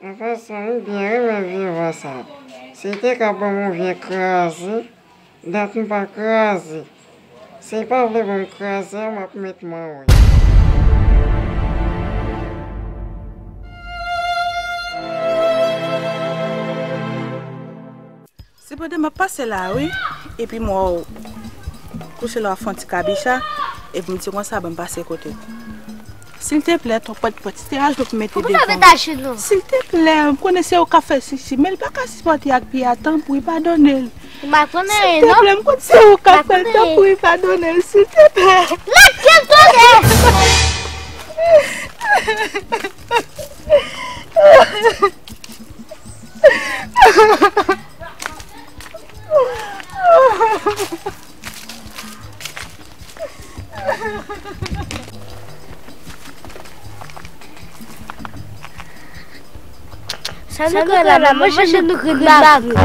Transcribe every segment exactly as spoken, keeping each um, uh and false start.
Anfen, m byen renmen vivan sa. Si te ka ban m yon vye kraze, dat m pa kraze. Si pa vle ban m kraze a, m ap met manwe. Sepandan, m ap pase la, wi. Epi m wè w kouche la, w ap fè yon ti kabicha. Epi m di konsa, ban m pase kote w. Silteplè, twòp pòt, pòt, se te ajoute pou mete devan. Ou pa ka mete ajoute, non. Silteplè, m konnen se ou k ap fè chichi, men l pa ka sipòte ak pye a, tanpri, padone l. Ou pa konnen, non? Silteplè, m konnen se ou k ap fè l, tanpri, padone l, silteplè. Lage m tande! Sa nou kwè la, manman chèche nou grenn lavi.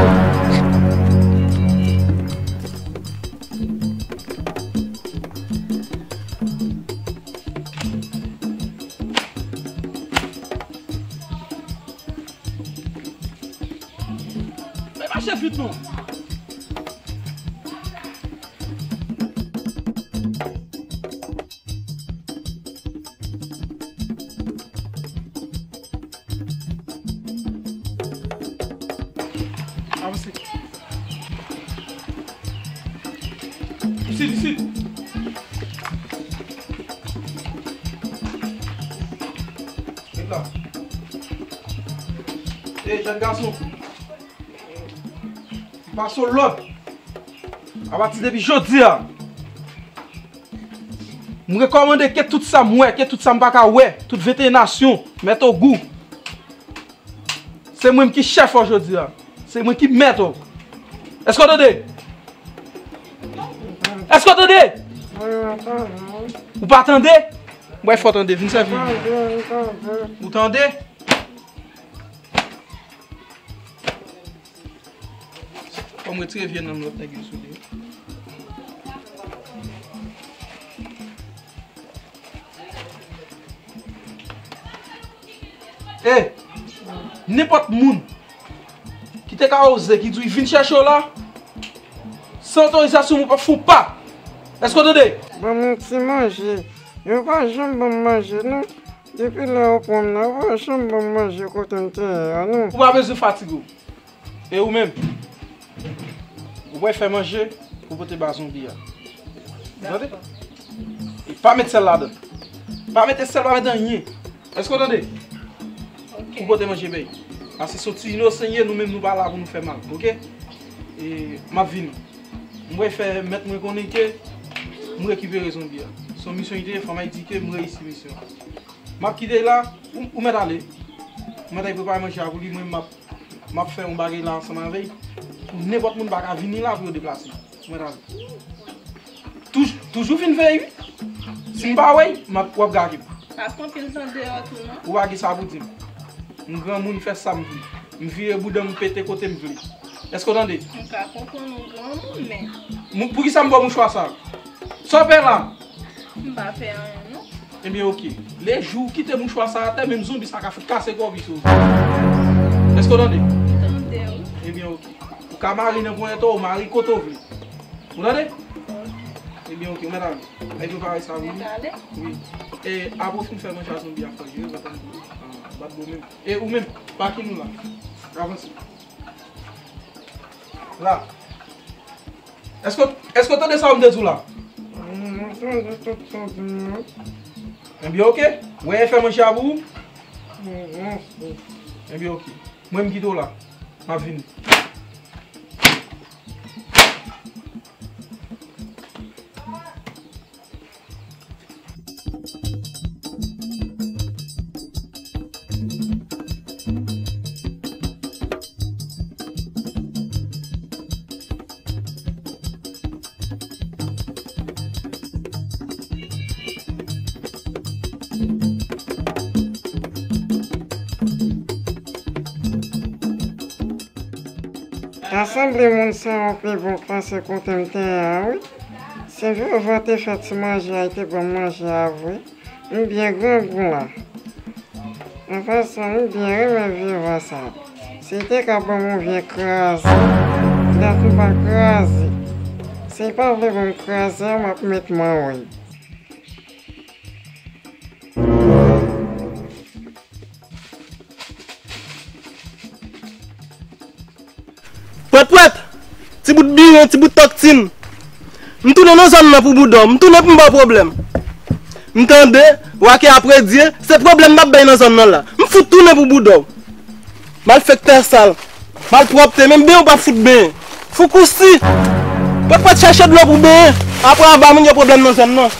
Men mache vit non. Avanse. Isit, isit. Ret la. Ey, jèn gason. M pase w lòd. Apati depi jodi a, m rekòmande ke tout sa m wè, ke tout sa m pa ka wè, tout venteyen nasyon, mèt ogou. Se mwen ki chèf ou jodi a. Se mwen ki mèt ou. Èske w tande? Èske w tande? Ou pa tande? M wè fò tande. Vin sèvi. Ou tande? Fò m retire vye nanm lòt nèg yo sou li. E, nenpòt moun ki te ka oze, ki di w vin chèche w la, san otorizasyon mwen, w p ap fè w pa. Èske w tande? Ban m yon ti manje. Yo pa janm ban m manje, non. Depi lè yo pran m nan, yo pa janm ban m manje kote m te ye a, non. Ou pa bezwen fatige w. E ou menm, ou pral fè manje pou pote ba zonbi a. Ou tande? E pa met sèl ladan. Pa mete sèl, pa mete anyen. Èske w tande? Ok. Pou pote manje bay. Paske se yon ti inosan ye, nou menm nou pa la pou nou fè mal, ok? E m ap vini. M pral fè mèt mwen konnen ke m rekipere zonbi a. Se yon misyon li te ye, fò m di ke m reyisi misyon an. M ap kite la, ou, ou mèt ale. Ou mèt al prepare manje a pou li, mwen m ap M ap fè yon bagay la ansanm avè l. Pou nenpòt moun pa ka vini la pou yo deplase. Mwen ta di. Touj-, toujou vin veye wi. Si m pa wè l, m ap, w ap gade m. Pa konpil tan deyò tou non. Ou pa gen sa pou di m. M granmoun, m fè sa m vle. M vire bouda m, m pete kote m vle. Èske w tande? M ka konprann ou granmoun, men. Mou-, poukisa m ba w mouchwa sa? Sa w pè la? M pa pè anyen non. Ebyen, oke. Lejou w kite mouchwa sa atè, menm zonbi sa ka fout kase kò w pito. Èske w tande? M tande w. Ebyen, oke. Ou ka mare nan ponyèt ou, ou mare kote w vle. Ou tande? Oke. Ebyen, oke, ou mèt ale. Al prepare sa pou li. Mèt ale? Wi. E apre w fin fè manje a zonbi a fò jere, ou va tann pou, ah, bat bo menm. E ou menm, pake nou la. Avanse. La. Èske, èske w tande sa m te di w la? Wi, mwen tande tout sa w di m nan. Ebyen, oke. Wè, fè manje a pou ou? Wi, mèsi. Ebyen, oke. Mwen, m kite w la. M ap vini. Ta sanble moun sa yo pi bon pase kote m te ye a wi. Si Vova te fè ti manje a, li te ban m manje a vre. M byen grangou la. Anfen, son, m byen renmen Vivan sa. Si te ka ban m yon vye kraze, m ta tou pa kraze. Si pa vle ban m kraze a, m ap met manwey. Pwèt pwèt! Ti bout biren, ti bout tòktin. M tounen nan zòn nan pou bouda w. M tounen pou m ba w pwoblèm. M tande, w a ke apredye, se pwoblèm m ap bay nan zòn nan la. M fout tounen pou bouda w. Malfektè sal. Malpwòpte, menm benyen w p ap fout benyen. Foukousi! Pwèt pwèt chèche dlo pou benyen. Apre anba moun gen pwoblèm nan zòn nan.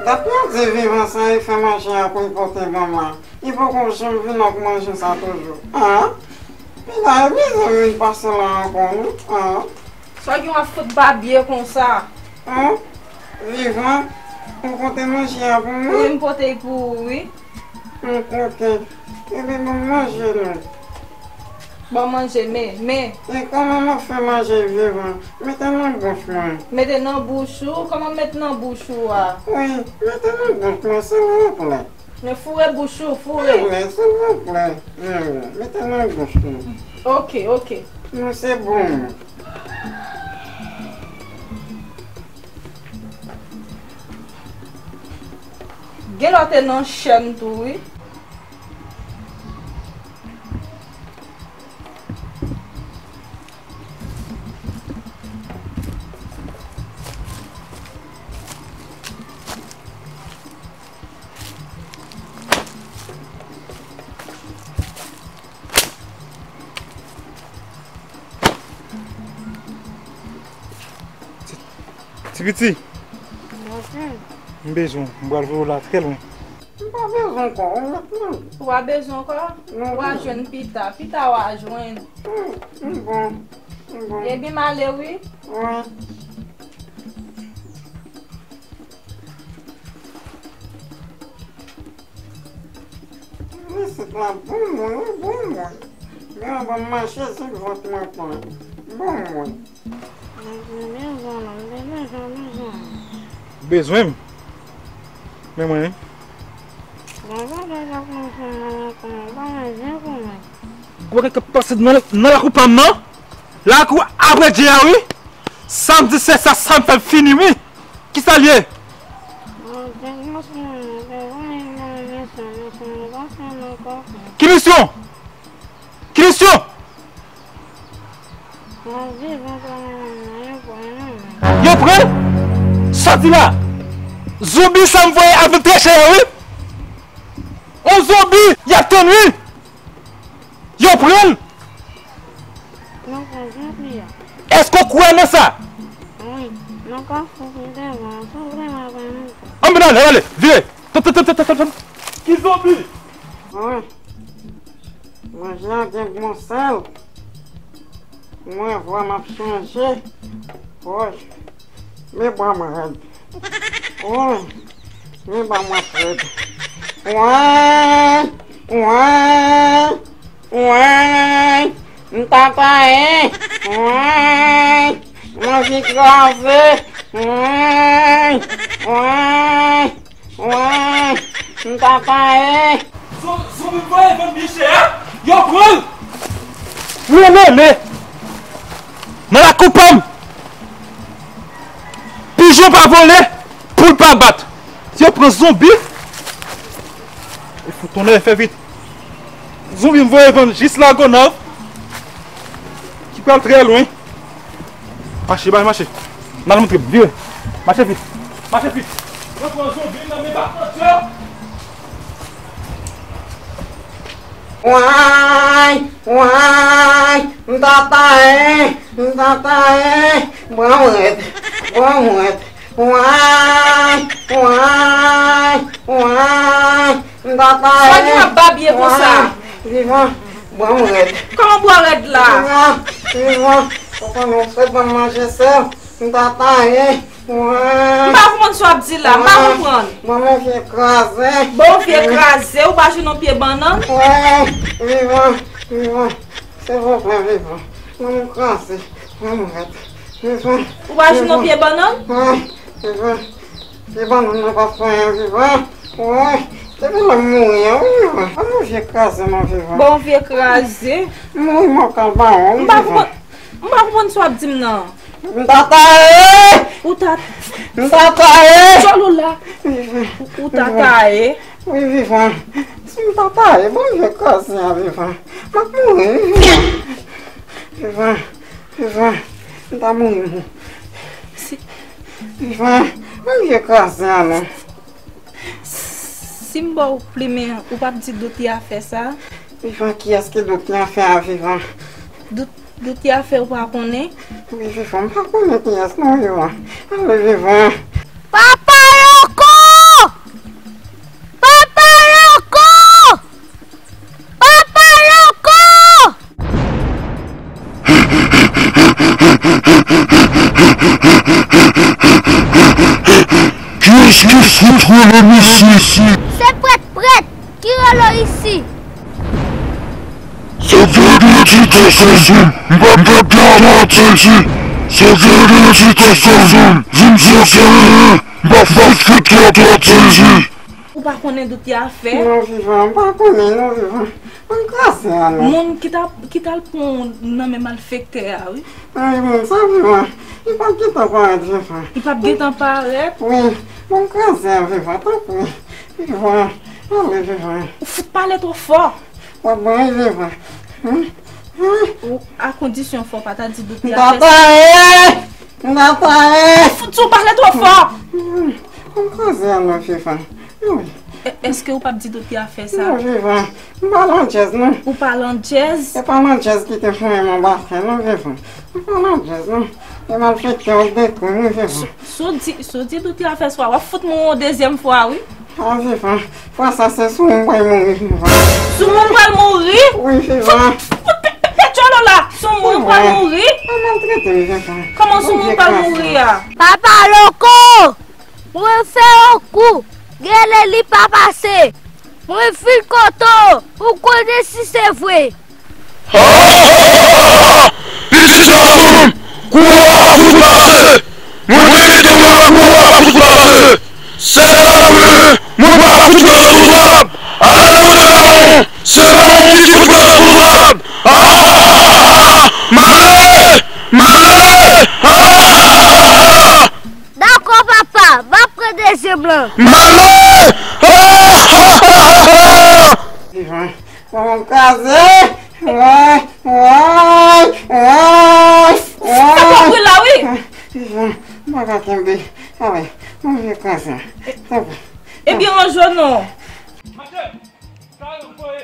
Gad yon di Vivan sa e fè manje a pou l pote ban m la. Li poko janm vin ak manje sa toujou. An? Pi la, e bizwen vin pase la ankò, non? An? Sa w gen w ap fout babye konsa? An? Vivan, ou pote manje a pou mwen? Wi, m pote l pou ou, wi. M pote. Ebyen, ban m manje non. Ban m manje, men, men. E kòman m ap fè manje Vivan? Mete nan bouch mwen. Mete nan bouch ou? Kòman met nan bouch ou a? Wi, mete nan bouch mwen, silvouplè. Men foure bouch ou, foure. Silvouplè, silvouplè. Mete nan bouch mwen. Ok, ok. Non, se bon. Gen lòt te nan chèn tou, wi. Ti piti. Bonjou. M bezwen w. M pral voye w la trè lwen. M pa bezwen kò w, ou mèt nan. Ou pa bezwen kò? Non. Ou a jwenn pita. Pita w a jwenn. Hmm, m bon. M bon. Ebyen, m ale, wi. Wi. Isit la bon mwen, wi, bon mwen. Men an ban m mache, se vant mwen plen. Bon mwen. Mwen bezwen w, non, m te bezwen w, bezwen w. Bezwen m? Men mwen, wi. Bon, sa te ka pran fanm nan ankò, ou pa manje pou mwen. Gwo kèk pase nan, nan lakou pa m nan. Lakou apredye a, wi. Sa m di se sa, sa m fè fini, wi. Kisa l ye? Bon, dènye sou mwen, te voye m nan misyon, misyon yo pa fè m ankò. Ki misyon? Ki misyon? Mwen vivan pa mwen menm nan, yo pran l nan men. Yo pran l? Sòti la! Zonbi sa m voye al vin treche yo, wi! On zonbi! Y ap tann, wi! Yo pran l! Nan pran zonbi a. Èske w kwè nan sa? Wi, nan kafou ki devan an, sa vrèman pran l. Ann, ann ale, ale, vire! Tann, tann, tann, tann, tann, tann! Ki zonbi? Wi. Manje a gen bon sèl. Mwen vwa m ap chanje. Woy. Men bwa mwen rèd. Woy. Men bwa mwen ap rèd. Woy. Woy. Woy. M tatayen. Woy. Manje kraze. Woy. Woy. Wè, m tatayen. Zo-, zonbi voye vann byen chè a, yo pran l. Mwen menm, men, nan lakou pa m, pijon pa vole, poul pa bat. Si yo pran zonbi, e fout tonnè fè vit. Zonbi m voye vann jis Lagonav, ki pral trè lwen. Mache, bay mache. N al montre m, vire. Mache vit. Mache vit. Yo pran zonbi nan men bapantye. Way, way, m tatayen, m tatayen, bwa m rèd, bwa m rèd. Way, way, way, m tatayen. Sa ki w ap babye konsa? Way, vivan, bwa m rèd. Kòman bwa rèd la? Vivan, vivan, ou konnen w sot ban m manje sèl. M tatayen. Way. M pa konprann sa w ap di la. M pa konprann. Mwen, mwen vye kraze. Bon, vye kraze, ou pa jwenn yon pye bannann? Way, vivan, vivan. Silvouplè, vivan. Mwen, mwen kraze. Mwen, mwen rèd. Vivan. Ou pa jwenn yon pye bannann? Vivan. Pye bannann nan pa fè anyen, Vivan. Woy, depi lè m mouri an, wi, Vivan. An, yon vye kraze m an, Vivan. Bon, vye kraze. M mouri mò kalbawon, wi, Vivan. M pa konprann, m pa konprann sa w ap di m nan. M ta taye! Ou ta... M ta taye! Djòl ou la. Vivan. Ou ta taye. Wi, Vivan. Si m ta taye, bon, vye kraze an, Vivan. M ap mouri, wi, Vivan. Vivan. Vivan. M ta mouri, mou. Si... Vivan. Bon, vye kraze an, non. Si m ba w plimen, ou p ap di Doute a fè sa? Vivan, kiyès ki Doute a fè a, Vivan? Doute, Doute a fè, ou pa konnen? Wi, Vivan, m pa konnen kiyès non, Vivan. Ale, Vivan. Papa Loko! Papa Loko! Papa Loko! Kiyès ki fout rele m isi? Se prèt, prèt ki rele w isi. Se vre, m pa t gen avantaj. Se vre, m pa t gen avantaj. M pa t fout avantaj. Ou pa konnen Doute a fè? Non, Vivan, m pa konnen, non, Vivan. Mwen kraze a, non. Moun ki ta, ki t al pran w nan men malfektè a, wi. Ay, moun sa, Vivan. Li p ap gentan parèt, Vivan. Li p ap gentan parèt? Wi. Mwen kraze a, Vivan, tanpri. Vivan, ale, Vivan. Ou fout pale twò fò. W ap ban, wi, Vivan. Ou, a kondisyon fò pa ta di Doute a fè sa. M ta taye! M ta taye! Ou fout sou pale twò fò! Mwen kraze a, non, Vivan. Wi. E, èske ou p ap di Doute a fè sa? Non, Vivan. M pa landjèz, non. Ou pa landjèz? Se pa landjèz ki te fouye m anba tè, non, Vivan. M pa landjèz, non. E malfektè yo detwi m, wi, Vivan. Si w di, si w di Doute a fè sa, w ap fout mouri yon dezyèm fwa, wi. A, Vivan. Fwa sa, se sou mwen m pral mouri, Vivan. Sou mwen m pral mouri? Wi, Vivan. Fout, fout pè, pè, pè djòl ou la. Sou mwen m pral mouri? Pa maltrete m, Vivan. Kòman sou mwen m pral mouri a? Papa Loko! Mwen fè yon kou, gele li pa pase. Mwen vin kote w pou konnen si se vre. Ha, ha, ha, ha, ha! Pitit gason m, kou a fout pase! Mwen mete w la, kou a fout pase! Se la wi, mwen pa fout pran sou zòb! Ale nan men la wi, se la wi ki fout pran sou zòb! Ah! M ale! M ale! Ah! Dakò, papa, m ap pran dezyèm lan. M ale! Ah! Ah! Ah! Ah! Vivan. Mwen kraze. Woy, woy, woy, woy. Sa konpli la, wi. Vivan, m pa ka kenbe. Awe, mwen vye kraze. Tanpri. Ebyen, ranje w non. Mache! Sa yo voye,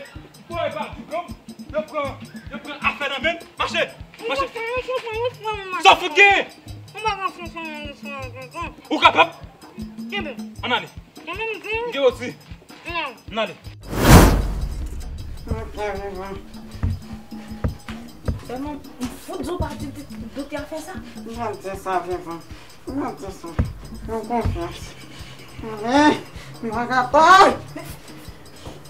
voye pa diplòm. Yo pran, yo pran afè nan men. Mache! Mache! Sa w fout gen? Ou kapab? Kenbe. Ann ale. Kenbe m di. Gen osi. Non. Ann ale. Sèlman, m fout di w pa di Doute a fè sa. M pa di sa, Vivan. M pa di sa. Fè m konfyans. Men, m pa ka pa.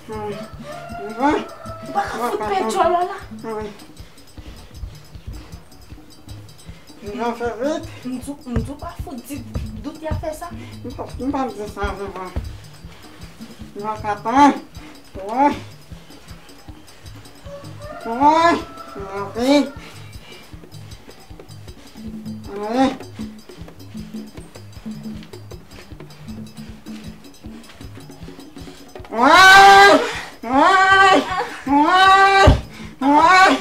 Vivan. Ou pa ka fout pè djòl la. Wi. Vivan, fè vit. M di w, m di w pa fout di Doute a fè sa. M pa, m pa di sa, Vivan. M pa ka tann. Woy. Woy. Vivan, vit. Ale. Woy! Woy! Woy! Woy!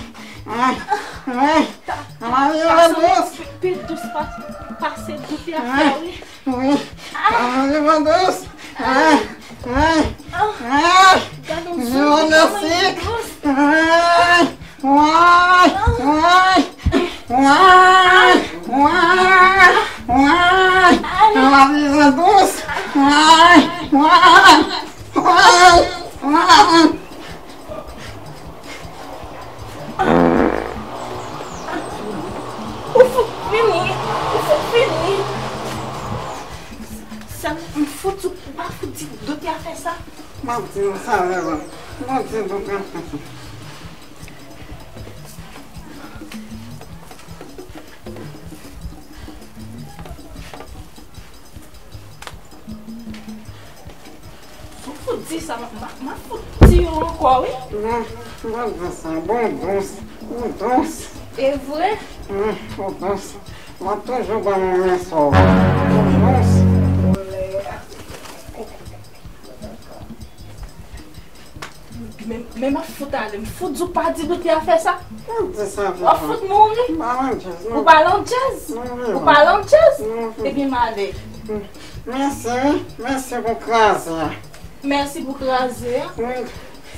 Woy! Woy! Pi dous pa, pase Doute a fè, wi. Wi. Pi dous. Woy! Woy! Woy! Woy! Woy! Woy! Woy! Woy! Woy! Woy! Woy! Lavi dous! Woy! Woy! Woy! Woy! Ou fout fini! Ou fout fini! Sa m fout ou pa fout di Doute a fè sa? M ap di nou sa, Vivan. M ap di Doute a fè sa. Di sa, m a, m a, m a fout tiye w ankò, wi. Non, m pa di sa. Bon, dous. Ou dous. E vre? Wi, ou dous. M ap toujou ban nou men sou ou. Ou dous. Men, men m ap fout ale. M fout di w pa di Doudou fè sa. M ap di sa. W ap fout mouri. M pa landjèz, non. Ou pa landjèz? Non, wi, wi. Ou pa landjèz? Non, wi. Ebyen, m ale. Mèsi, wi. Mèsi pou kraze a. Mèsi pou kraze a. Wi.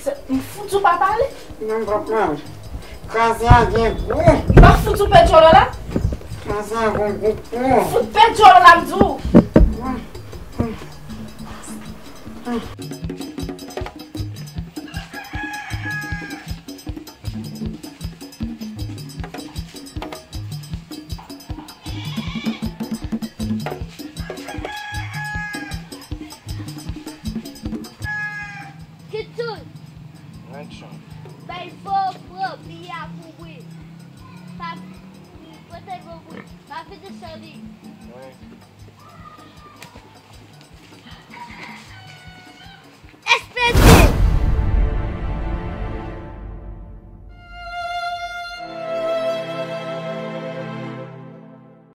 Se, m fout di w pa pale. Non, m p ap pale. Kraze a gen gou. M pa fout di w pèdi w la. Kraze a gen gou pou. Fout pèdi w la, m di w. Wi. Wi. Wi. Kitsou! Action. Bay fo pran biyè pou mwen. Pa, pote pou mwen. Pa fini san li. Wi.